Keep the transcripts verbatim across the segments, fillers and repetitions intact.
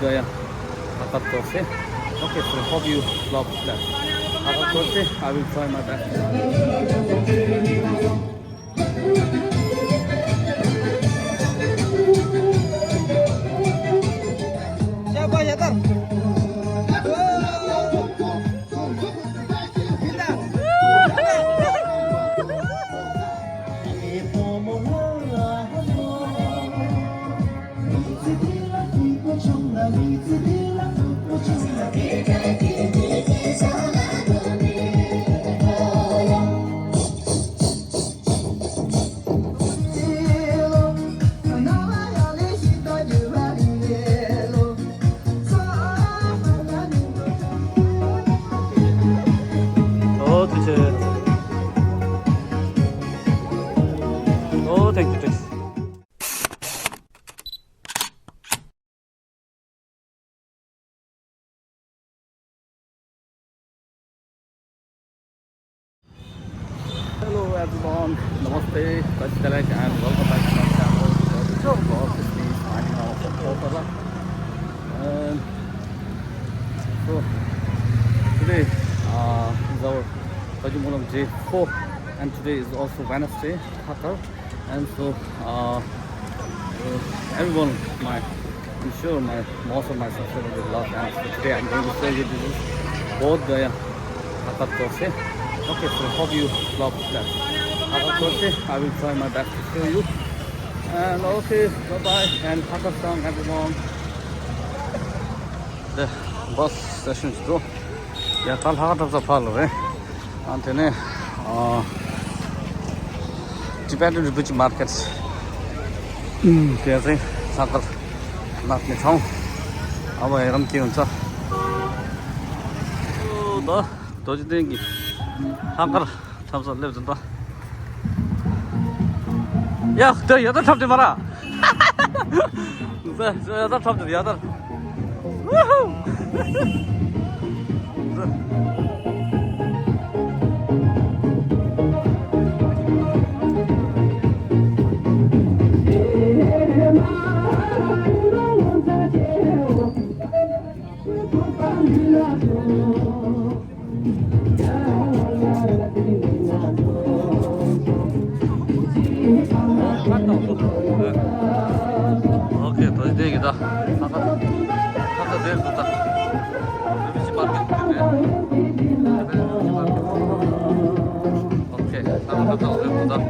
Gaya, Hakar Thoshe. Okay, so hope you love that. Hakar Thoshe, I will try my best. Oh, teacher. Oh, thank you, thanks. Hello everyone, Namaste, Tashi Delek, and welcome back to my channel. So, this is me signing off from Kolkata. And so, today uh, is our Tajumolam day four, and today is also Wednesday, Hakar. And so, uh, uh, everyone, my, I'm sure my, most of my subscribers will love. And so today I'm going to show you, this is Bodh Gaya Hakar Thoshe. Okay, so hope you love that. Hakar Thoshe, I will try my best to show you. And okay, bye bye and Hakar song everyone. The bus station is through. ཡ་ད་ལྷག་གྲབས་ས་ཕར་ལ་རེད། ཨ་དེ་ནས་ཨ་Tibetan Rinpoche Market། ཨུམ་དེ་རིང་ལྷག་གར་ནག་ནས་ཚང་ཨ་བ་ཡ་རམ་སྐྱེ་ཡོང་ཚ། ཨོ་ད་རྡོ་རྗེ་གདན་གྱི་ལྷག་གར་འཁྲབ་ས་སླེབས་ཟིན་ད། ཡ་དེ་ཡ་ད་འཁྲབ་དེ་མ་ར། ཡ་ད་འཁྲབ་དེ་ཡ་ད། ཨོ་ཁེ། ད་དེ་གི་ད་ད་ད་དེ་ད་ད་རི་བི་ཅི་མར་ཀེཊ་དེ་རེད། ཨོ་ཁེ། ད་ད་ད་དེ་ད།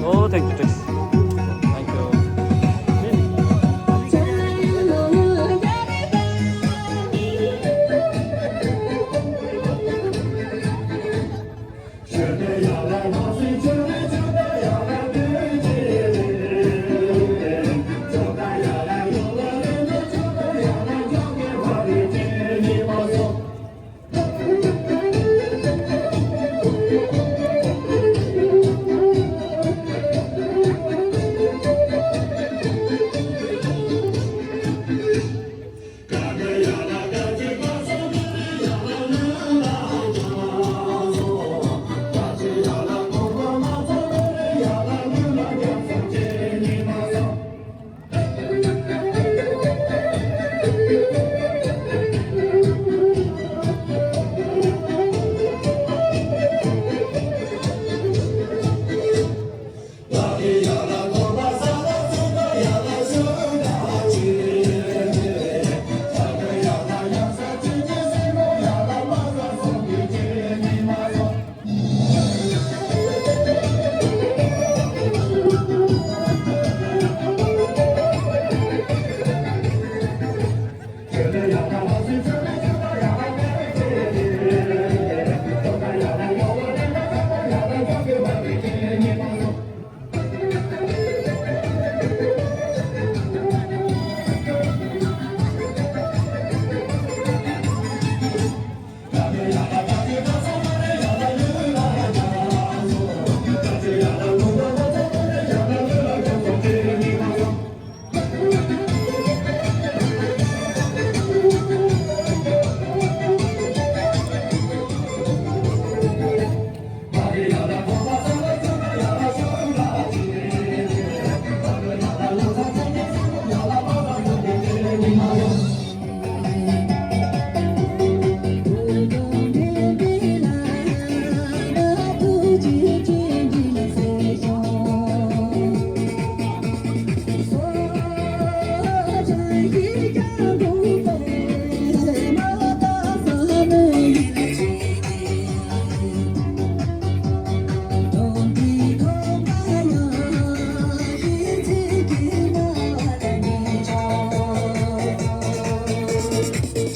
Oh, thank you, thanks. Thank you.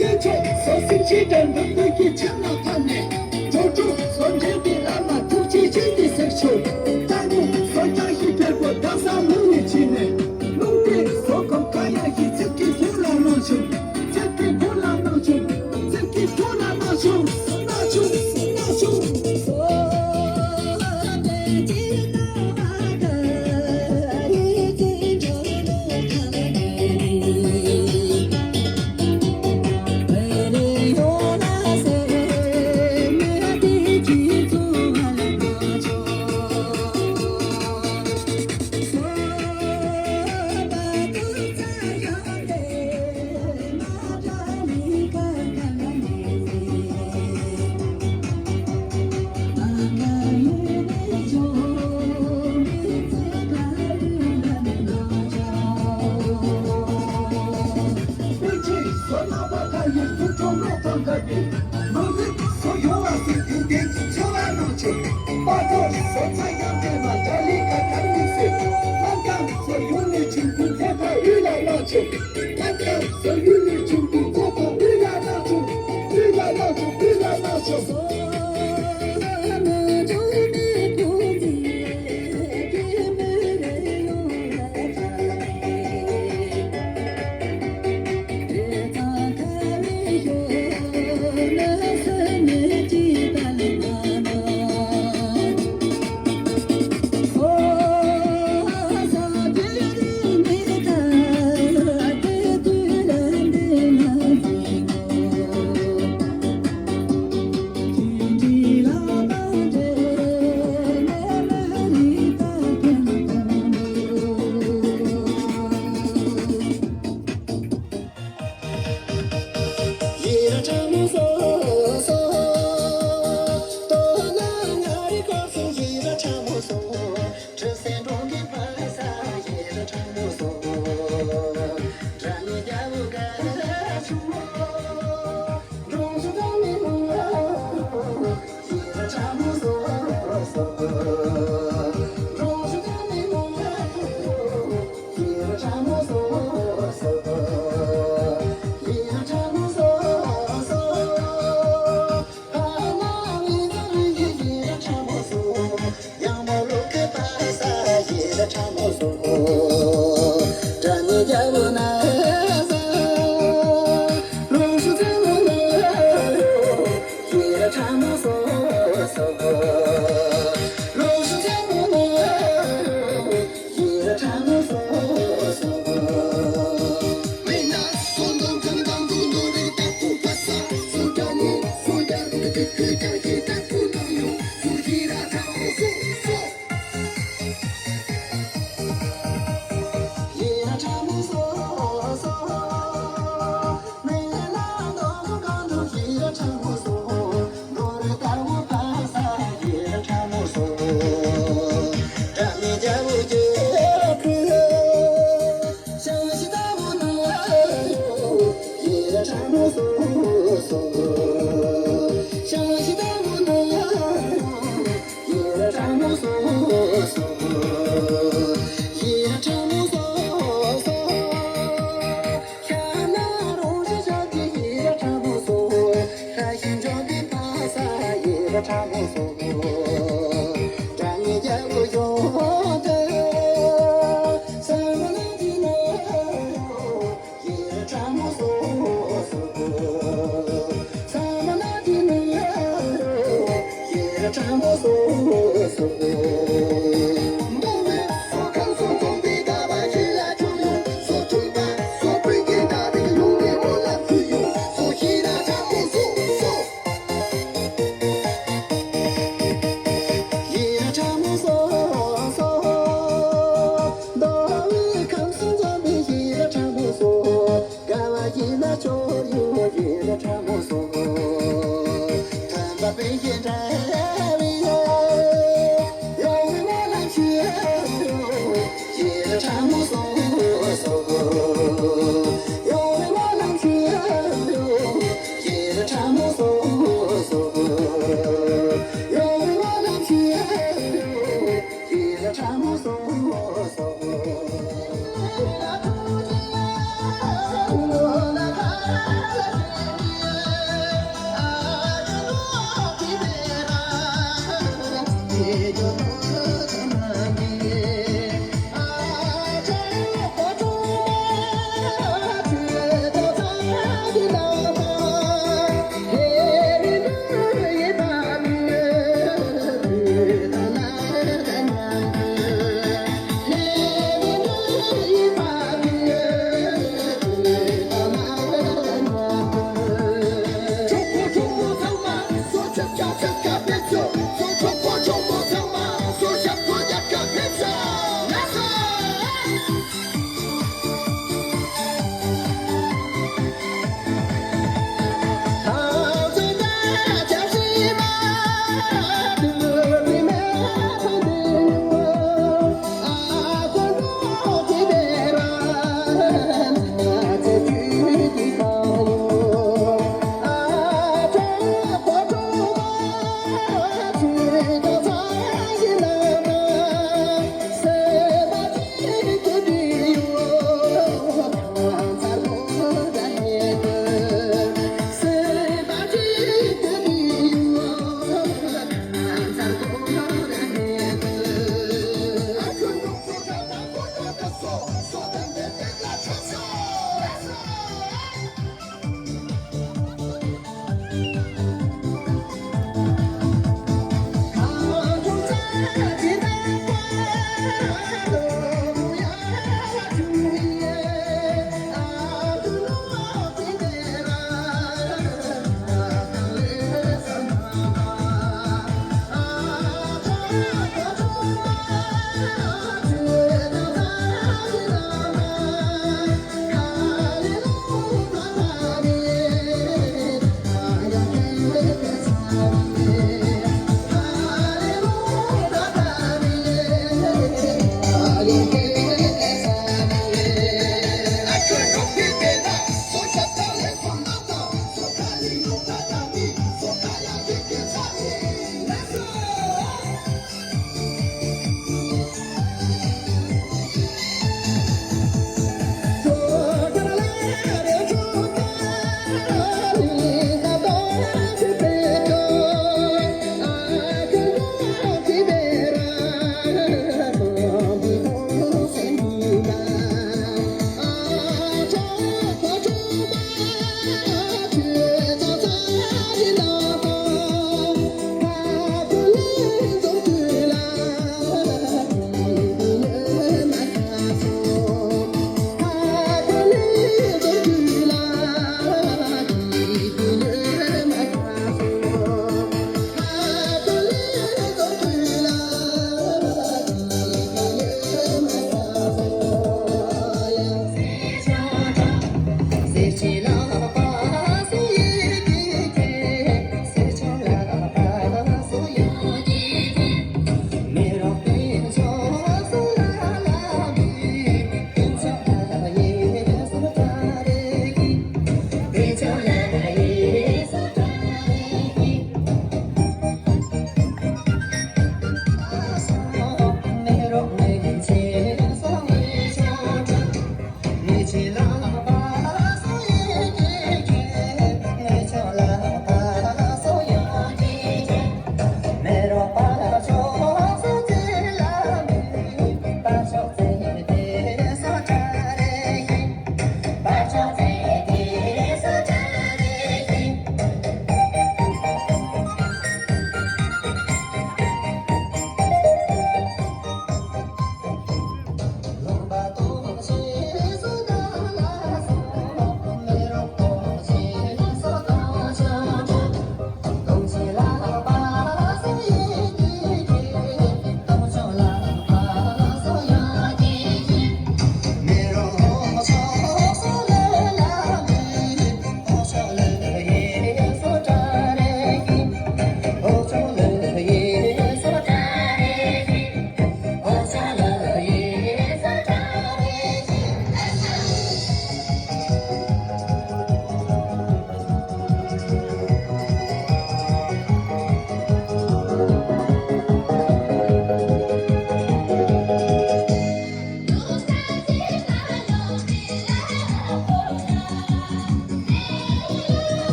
སྤྱི་ཚོགས་སོ་སྲིད་ཆེ་དྲན་འདུམ་འདུན་གྱི་ཆབ་ལ་ཕབ་ནས། འགྲོ་དྲུག་བཟོ་འདྲེན་གྱི་ལམ་ལ་ཐུགས་རྗེ་ཆེ་གི་ཟེར་ཞུ། རྟ་རྒྱུག་བཟོ་རྐྱང་ཞིག་ཕེབས་པོ་དག་ས་མུ་ནས་ཕྱིན་ནས། རླུང་རྟའི་བཟོ་ཁོམ་ཀ་ཡ་ཞིག་ཚིག་གི་ཐུགས་ལ་གནང་བྱུང་། ཚིག་གི་ཐུགས་ལ་གནང་བྱུང་། ཚིག་གི་ཐུགས་ལ་གནང་བྱུང་། གནང་བྱུང་། གནང་བྱུང་།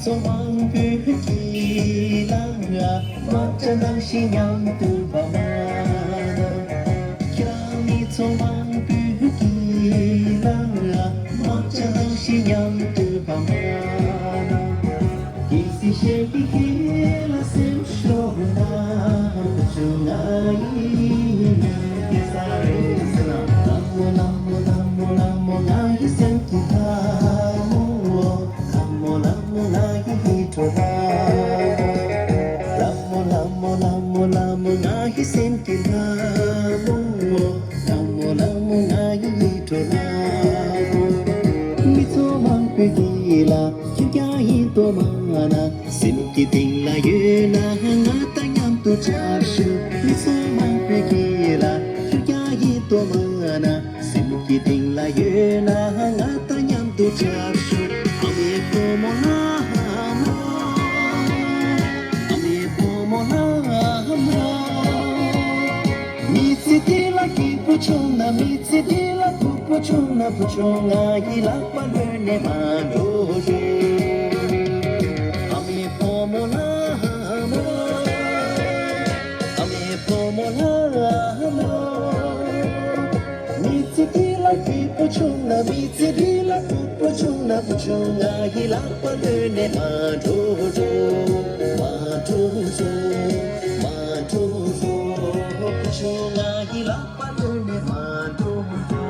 ཚོགས་མང་པོས་ཀྱིས་ལ་དམག་ཆ་ནང་བཞིན་མཉམ་དུ་བབས་ན། ཁྱེད་རང་མི་ཚོགས་མང་པོས་ཀྱིས་ལ་དམག་ཆ་ནང་བཞིན་མཉམ་དུ་བབས་ན། གལ་སྲིད་གཞན་གྱིས་ཁྱེད་ལ་སེམས་ཤོར་ན། བུ་ཆུང་ང་ཡིས་སྐྱོབ་ས་རེད་ཟེར་ན། ལ་མོ་ལ་མོ་ལ་མོ་ལ་མོ་ང་ཡི་སེམས་ཀྱི་ལ་མོ། ལ་མོ་ལ་མོ་ང་ཡི་ཡིད་འཕྲོག་ལ་མོ། ལ་མོ་ལ་མོ་ལ་མོ་ལ་མོ་ང་ཡི་སེམས་ཀྱི་ལ་མོ། ལ་མོ་ལ་མོ་ང་ཡི་ཡིད་འཕྲོག་ལ་མོ། མི་ཚོགས་མང་པོའི་དཀྱིལ་ལ་ཁྱོད་ཀྱང་ཡིད་དུ་མ་ན། སེམས་ཀྱི་གཏིང་ལ་ཡོད་ན་ང་དང་མཉམ་དུ་འཁྲབ་ཤོག་མི་ཚོགས་མང་པོའི་དཀྱིལ་ལ་ཁྱོད་ཀྱང་ཡིད་དུ་མ་ན། སེམས་ཀྱི་གཏིང་ལ་ཡོད་ན་ང་དང་མཉམ་དུ་འཁྲབ་ཤོག་ཨ་མའི་བུ་མོ་ལ་ཧ་མ། ཨ་མའི་བུ་མོ་ལ་ཧ་མ། མི་ཚེ་འདི་ལ་སྐྱིད་པོ་བྱུང་ན། མི་ཚེ་འདི་ལ་སྡུག་པོ་བྱུང་ན། བུ་ཆུང་ང་ཡི་ལག་པ་ལོན་ནས་མ་འགྲོ་རོགས། ཨ་མའི་བུ་མོ་ལ་ཧ་མ། ཨ་མའི་བུ་མོ་ལ་ཧ་མ། མི་ཚེ་འདི་ལ་སྐྱིད་པོ་བྱུང་ན། མི་ཚེ་འདི་ལ་སྡུག་པོ་བྱུང་ན། བུ་ཆུང་ང་ཡི་ལག་པ་ལོན་ནས་མ་འགྲོ་རོགས། མ་འགྲོ་རོགས། མ་འགྲོ་རོགས། བུ་ཆུང་ང་ཡི་ལག་པ་ལོན་ནས་མ་འགྲོ་རོགས།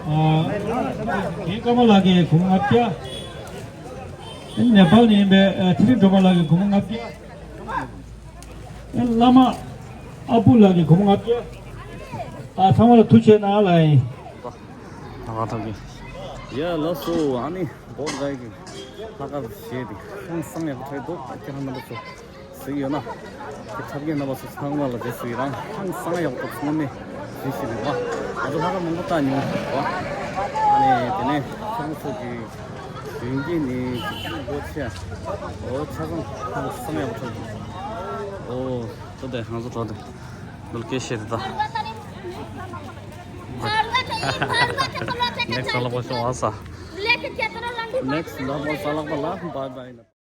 ཨ། ངའི་ཀརྨ་ལགས་ཀྱིས་སྒོར་མོ་ལྔ་བརྒྱ། ནེ་པཱལ་ནས་ཡིན་པའི་ཨ། ཐི་རི་སྒྲོལ་མ་ལགས་ཀྱིས་སྒོར་མོ་ལྔ་བརྒྱ། བླ་མ་ཨ་བུ་ལགས་ཀྱིས་སྒོར་མོ་ལྔ་བརྒྱ། ཨ། ཚང་མ་ལ་ཐུགས་རྗེ་གནང་ལ་ཡིན། ད་ག་ཐོག་གི། ཡ་ལགས་སོ། ཨ་ནི་བོད་ཟླ་གི་ལྷག་དཀར་བཞེས་ཏེ་ཧང་སང་ཡག་པོ་ཆགས་འདུག་ཁྱེད་རང་རྣམ་པ་ཚོ་གཟིགས་ཡོད་ན། དེ་འཁྲབ་མཁན་རྣམ་པ་ཚོ་ཚང་མ་ལ་རྗེས་སུ་ཡི་རང་ཧང་སང་ཡག་པོ་ཚང་མས་གཟིགས་ཤིག་རེད་པ། ང་ཚོ་ལྷག་དཀར་མང་པོ་བལྟ་མྱོང་བ། ཨ་ནི་དེ་ནས་ཁྱེད་རང་ཚོ་གི་གཞོན་སྐྱེས་ནི་གཅིག་གཅིག་མགོ་ཆེ་ཨ། འོ་ཆ་ཚང་ཧང་སང་ཡག་པོ་ཆགས་འདུག་འོ་ད་དེ་ང་ཚོ་གྲོགས་དེ་འདུལ་སྐད་བཤད་དེ་ད། ནེགསི་ལ་པོ་ཤོ་ཨ་ས། ནེགསི་ལ་པོ་ས་ལག་པ་ལ་བཱའི་བཱའི།